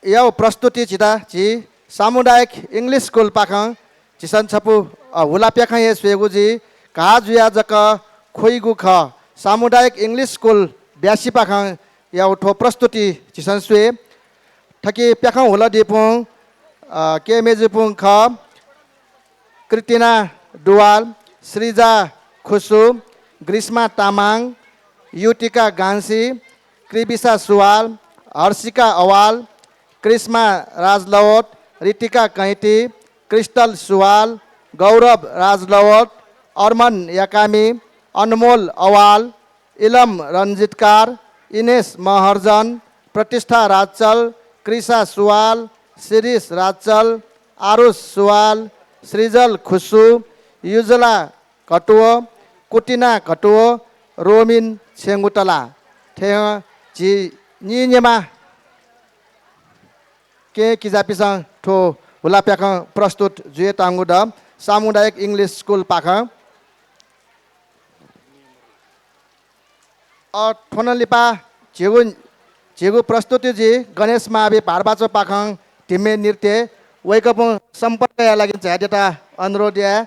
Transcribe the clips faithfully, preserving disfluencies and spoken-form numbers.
याउ प्रस्तुति झीत झी सामुदायिक English school पाखं झीसं छपु, अ, हुलाप्याखं हे स्वयेगु जुइ। घाः जुयाः जक ख्वइगु खः। सामुदायिक English school ब्यासीपाखं याउ थ्व प्रस्तुति झीसं स्वये। थकि प्याखं हुलादीपुं, अ, के मेजुपुं खः। कृतिना दुवाल, सृजा खुसु, ग्रीष्मा तामाङ, युतिका गान्सी, कृबिसा सुवाल, हर्षिका अवाल, कृष्मा राजलवत, ऋतिका कैँती, क्रिस्टल सुवाल, गौरव राजलवत, अर्मन याकामी, अनमोल अवाल, इलम रञ्जितकार, इनेस महर्जन, प्रतिष्ठा राजचल, कृषा सुवाल, शिरीष राजचल, आरुष सुवाल, सृजल खुसु, युजला घटुव, कुटिना घटुव, रोमिन छेंगुतला। थें झी नीनेमा केहेँ किजापिसं थ्व हुलाप्याखं प्रस्तुत जुयातःगु दु, सामुदायिक English school पाखं। अ, थ्वनं लिपा झीगु, झीगु प्रस्तुति जुइ गणेश मावि भारद्वाजपाखं धिमे नृत्य। वय्कःपिं सम्पर्कया लागि झायेत अनुरोध याये।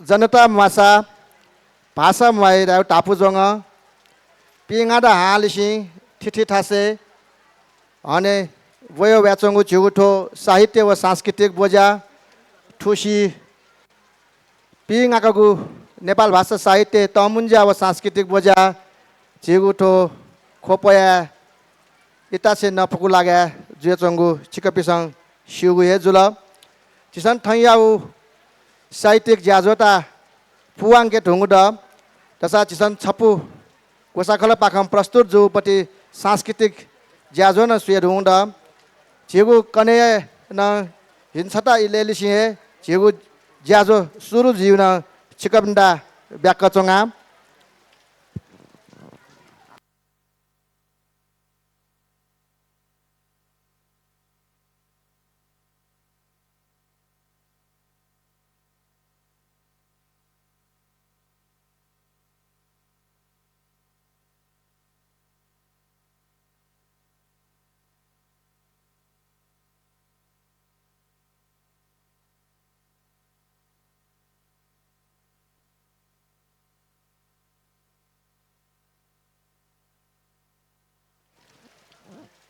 जनता म्वासा, भाषा म्वाइ धायेगु धापू ज्वंगः। पिंगा दा हांलिसिं थिथि थासय् हने ब्वय् वयाच्वंगु झीगु थ्व साहित्य व सांस्कृतिक ब्वज्या थुसी पिंगाकःगु नेपाल भाषा साहित्य तःमुंज्या व सांस्कृतिक ब्वज्या झीगु थ्व ख्वपया इताछेँ नफुकु लागाय् जुयाच्वंगु छिकपिसं स्यूगु हे जुल। झीसं थौंयागु साहित्यिक ज्याझ्वःत पूवंके धुंगु दु। तसा झीसं छपु ग्वसाःखलःपाखं प्रस्तुत जूगुपति सांस्कृतिक ज्याझ्वः नं स्वये धुंगु दु। झीगु कन्हय् नं हिन्छता इलय्लिसें हे झीगु ज्याझ्वः सुरु जुइगु नं छिकपिन्त ब्याक्क च्वंगा।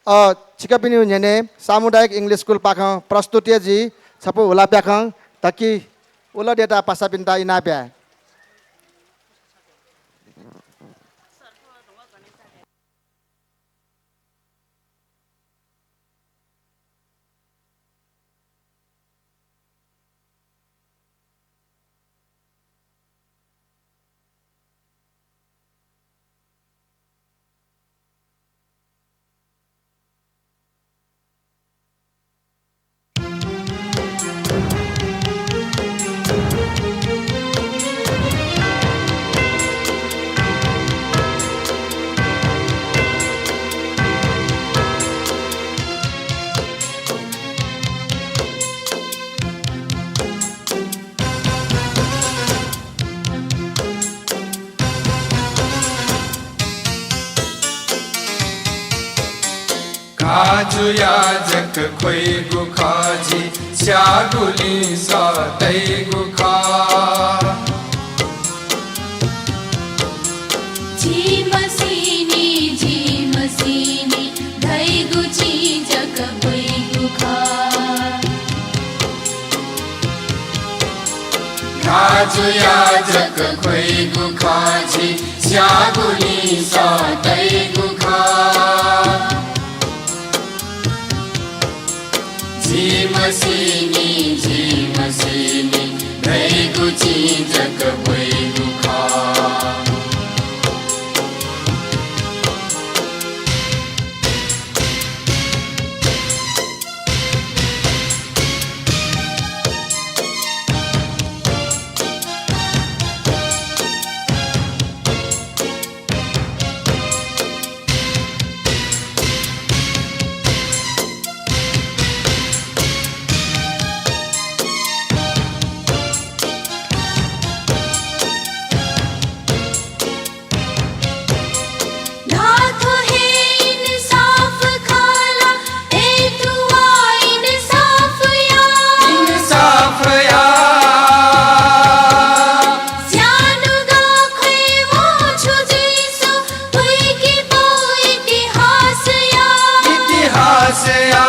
अ, छिकपिनिगु न्ह्यःने सामुदायिक English school पाखं प्रस्तुत जुइ छपु हुलाप्याखं। धकि उलः देता पासापिन्त इनाप याये। काजुया जक ख्वइगु खः, झी स्याःगुलिं सः तइगु खः। झी मसिनि, झी मसिनि धइगु चिं जक ब्वइगु खः। धाःगु याजक ख्वइगु खः, झी स्याःगुलिं सः तइगु खः। झी मसिनि, झी मसिनि धइगु चिं जक ब्वइगु खः। धाःथ्व हे इन्साफ खः ला, ए थुवा इन्साफ या। इन्साफ या। स्यानुगः ख्वय् वःगु छु जुइ सु, बुइके ब्वः इतिहास या। इतिहास या।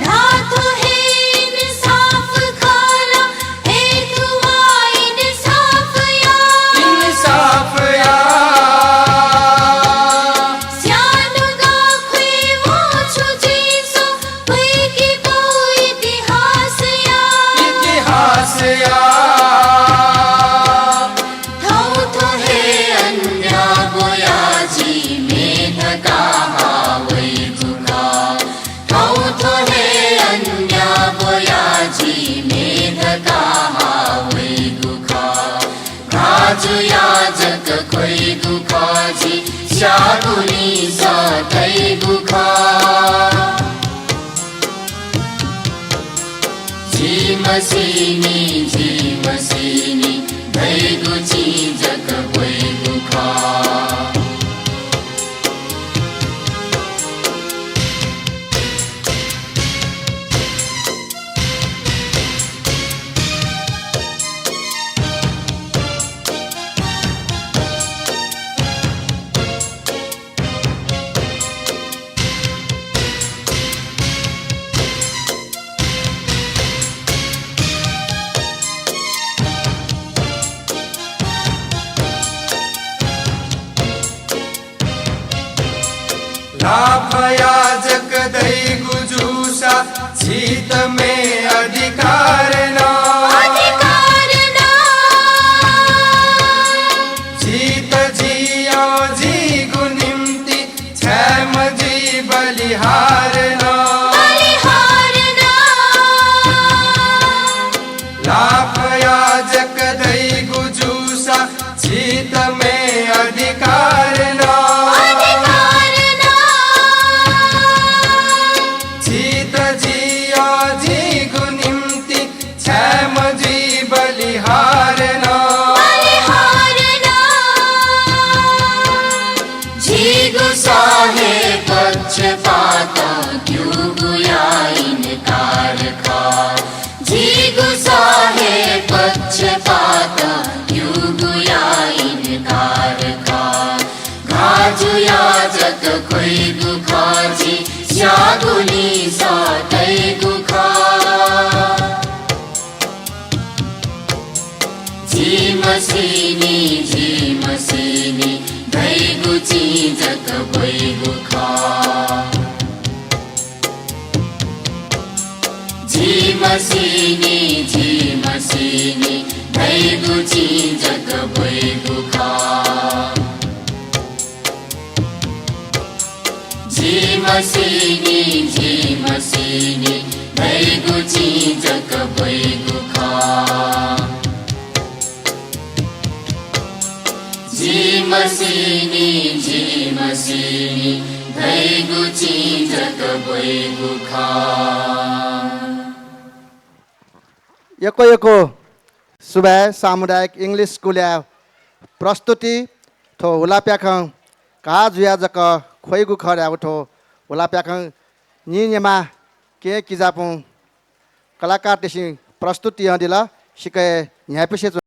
धाःथ्व हे इन्साफ खः ला, ए थुवा इन्साफ या। इन्साफ या। स्यानुगः ख्वय् वःगु छु जुइ सु, बुइके ब्वः इतिहास या। इतिहास या। थौंथ्व हे अन्याय ब्वयाः झी म्ये धकाः हाः वइगु खः। थौंथ्व हे अन्याय ब्वयाः झी म्ये धकाः हाः वइगु खः। धाःगु याजक ख्वइगु खः, झी स्याःगुलिं सः तइगु खः। झी मसिनि, झी मसिनि धइगु चिं जक ब्वइगु खः। लापा याजक धइगु जूसा झीत म्ये अधिकार नं। अधिकार नं। झीत जिया झीगु निम्ति छाय् मजुइ बलिहार नं। बलिहार नं। लापा याजक धइगु जूसा झीत म्ये अधिकार नं। अधिकार नं। झीत जिया झीगु निम्ति छाय् मजुइ बलिहार नं। बलिहार नं। झीगु सः हे पक्षपातं क्यूगु याः इन्कार खः। झीगु सः हे पक्षपातं क्यूगु याः इन्कार खः। धाःगु याजक ख्वइगु खः, झी स्याःगुलिं सः तइगु खः। झी मसिनि, झी मसिनि धइगु चिं जक ब्वइगु खः। झी मसिनि, झी मसिनि धइगु चिं जक ब्वइगु खः। झी मसिनि, झी मसिनि धइगु चिं जक ब्वइगु खः। झी मसिनि, झी मसिनि धइगु चिं जक ब्वइगु खः। यक्व यक्व सुभाय्। सामुदायिक English स्कुलया प्रस्तुति थ्व हुलाप्याखं घाः जुयाः जक ख्वइगु खः धाःगु थ्व हुलाप्याखं निनेमाः केहेँ किजापुं कलाकारतय्‌सं प्रस्तुति यानादिल। सिक्क हे न्ह्याइपुसे च्वना।